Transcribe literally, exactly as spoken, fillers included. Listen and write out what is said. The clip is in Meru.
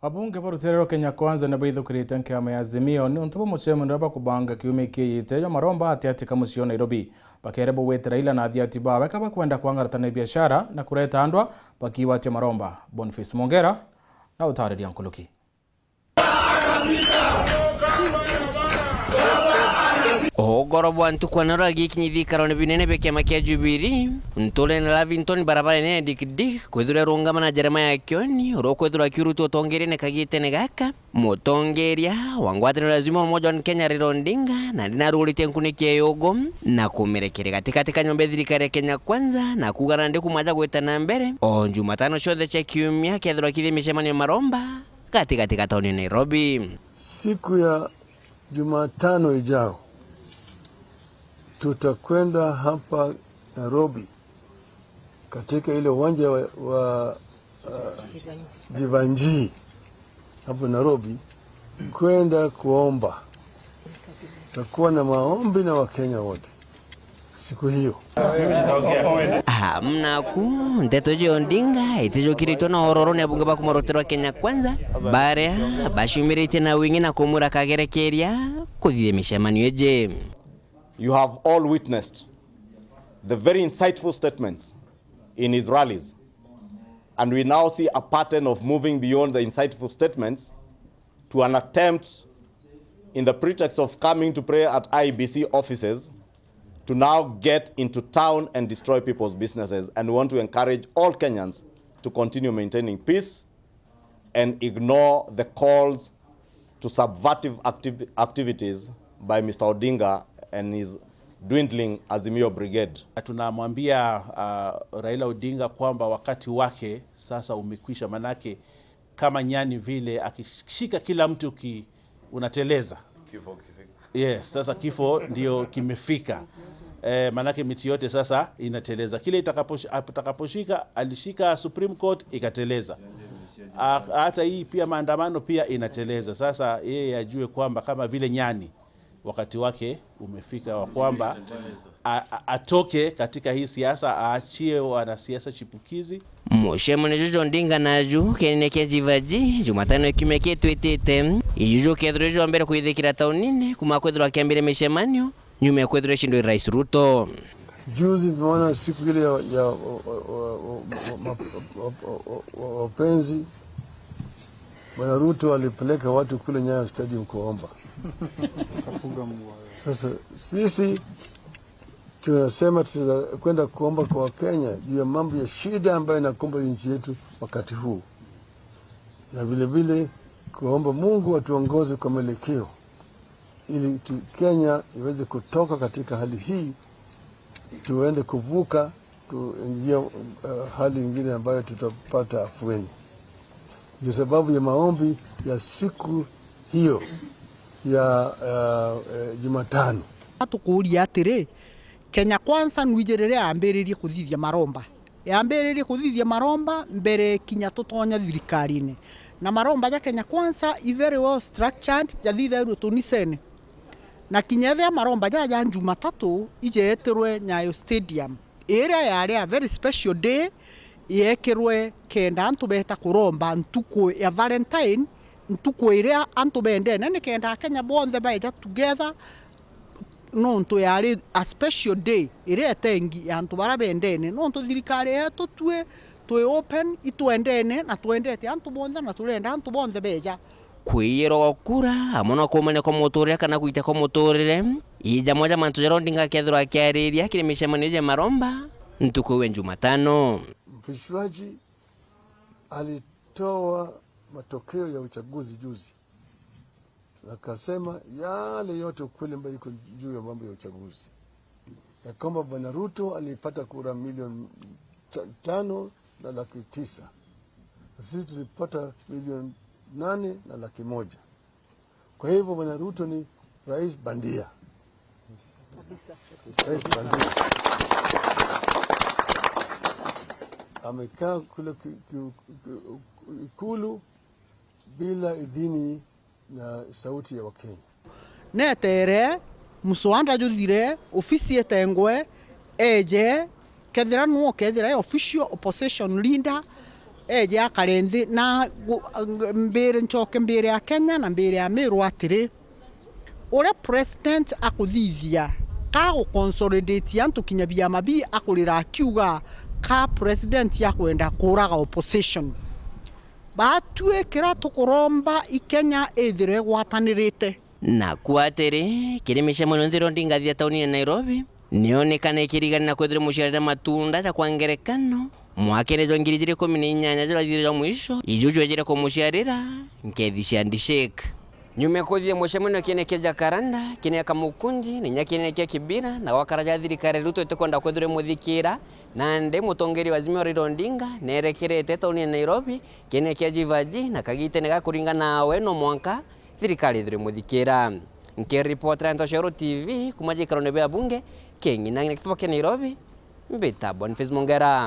Abunge ba ruteere rwa Kenya Kwanza ni baithukirite nkiama ya Azimio niuntu bwa mucemanio uria bakubanga kiumia kiijite jwa maromba atiati ka mucii o Nairobi. Bakeere bugwite Raila na athiati bawe ka bakwenda kwangaratana biashara na kureta andwa bakigwatia maromba. Boniface Mongera na utaariria nkuruki. Ugoro bwa ntuku ya naro agikinyithia ikarone binene bia kiama kia Jubilee, nturene Lavington, barabara nene Dik Dik, kwithirwa irungama na Jeremiah Kioni, uria ukwithirwa akiurutwa utongeeriene kagitene gaka. Mutongeeria wa ngwataniro ya Azimio la Umoja wa Kenya, Raila Odinga, nandi naruguritie nkuniki ya yugo na kumirekeria gatigati ka nyomba ya thirikari ya Kenya Kwanza, na kuuga nandi kuuma aja gwita na mbere, o Jumatano cionthe cia kiumia kethirwa kithii micemanio ya maromba gatigati ga tauni ya Nairobi. Siku ya Jumatano ijao, tutakwenda hapa Nairobi, katika ile uwanja wa, wa, uh, Jivanjii hapo Nairobi, kwenda kuomba. Tutakuwa na maombi na Wakenya wote siku hiyo. Amnaku, nteto cia Odinga itijukiritwe na ororo ni abunge ba kuuma ruteere rwa Kenya Kwanza, baria baciumiritie na wingi na kumwira kagerekeria kuthithia micemanio iji. You have all witnessed the very insightful statements in his rallies, and we now see a pattern of moving beyond the insightful statements to an attempt, in the pretext of coming to pray at I E B C offices, to now get into town and destroy people's businesses. And we want to encourage all Kenyans to continue maintaining peace and ignore the calls to subversive activ-, activities by Mister Odinga and his dwindling Azimio Brigade. Tunamwambia, uh, Raila Odinga kwamba wakati wake sasa umekwisha, manake kama nyani vile akishika kila mtu ki-, unateleza. Kifo kifika. Yes, sasa kifo ndio kimefika. Eh, manake miti yote sasa inateleza. Kile itakaposh-, atakaposhika, alishika Supreme Court, ikateleza. Ah, hata hii pia maandamano pia inateleza. Sasa yeye ajue kwamba kama vile nyani, wakati wake umefika wa kwamba a-, a-, atoke katika hii siasa, aachie wanasiasa chipukizi. Mucemanio juju Odinga naju kienene kia Jivanjii, Jumatano ya kiumia kitwitite, iju jukethirwa jwa mbere kwithikira taunine kuma kwithirwa akiambire micemanio nyuma ya kwithirwa icindwe ni Rais Ruto. Juzi nimeona siku ile ya, ya, wa, wa, wa, wa, wa, wa, wa, wa, wapenzi, Bwana Ruto alipeleka watu kule Nyayo Stadium kuomba. Sasa sisi tunasema tunakwenda kuomba kwa Wakenya juu ya mambo ya shida ambayo inakumba nchi yetu wakati huu, na vile vile kuomba Mungu atuongoze kwa mwelekeo ili tu-, Kenya iweze kutoka katika hali hii, tuende kuvuka, tuingie, eh, hali ingine ambayo tutapata afueni. Ndio sababu ya maombi ya siku hiyo ya, eh, eh, Jumatano. Tukuuria atiri, Kenya Kwanza nwiji riria yambiririe kuthithia maromba? Yambiririe kuthithia maromba mbere kinya tutonya thirikarine. Na maromba ja Kenya Kwanza i very well structured, jathithairwe tunicene. Na kinya ethira maromba jaja ja Jumatatu ijeetirwe Nyayo Stadium, iria yari a very special day, yeekirwe kenda antu beeta kuromba ntuku ya Valentine, ntuku iria antu bendene, nikenda Akenya bonthe baeja together, nontu yari a special day iria etengi ya antu baria bendene, nontu thirikari yeetu tui twi open, itwendene na twendete antu bonthe na turenda antu bonthe beeja. Kwiyirwa gwa kura, amwe no kuumania kwa muturire kana gwita kwa muturire, ija moja mantu jaria Odinga akethirwa akiariria kiri micemanio ya maromba ntuku iu ya Jumatano. Mfichuaji alitoa matokeo ya uchaguzi juzi, akasema yale yote ukweli ambayo iko juu ya mambo ya uchaguzi, ya kwamba Bwana Ruto alipata kura milioni ta-, tano na laki tisa. Na sisi tulipata milioni nane na laki moja. Kwa hivyo, Bwana Ruto ni rais bandia. Kabisa. Rais bandia. Amekaa kule ki-, ki-, ki-, Ikulu bila idhini na sauti ya Wakenya. Netere, muswada juthire, ofisi itengwe, eje, kethira nuu ukethira e official opposition leader, eje akare nthi na gu-, mbire, ncoke mbire Akenya na mbire Ameru atiri, uria president akuthithia ka guconsolidate antu kinya biama bi akurira akiuga ka president akwenda kuraga opposition. Batwi kira tukuromba i Kenya ithire igwatanirite. Naku atiri, kiri micemanio nthiro ndingathia tauni ya Nairobi, nionekana ikirigania na kwithirwa muciarire matunda ja kwa ngerekano, mwakene jwa ngiri ijiri ikumi na inyanya jurathire jwa mwisho, iju jwejire kumuciarira nkethi cia handshake. Nyuma ya kuthithia mucemanio kiene kia Jacaranda, kiene kia Kamukunji, na inya kiene kia Kibera, na gwakara ja thirikari Ruto itikwenda kwithirwa imuthikira, nandi mutongeria wa Azimio Raila Odinga nerekerete tauni ya Nairobi, kiene kia Jivaji, na kagitene ga kuringana nawe no mwanka thirikari ithire imuthikira. Nkiripotera Ntoshero T V kuma giikarone bia bunge, King'ina ng'ina kituba kia Nairobi, mbita Boniface Mongera.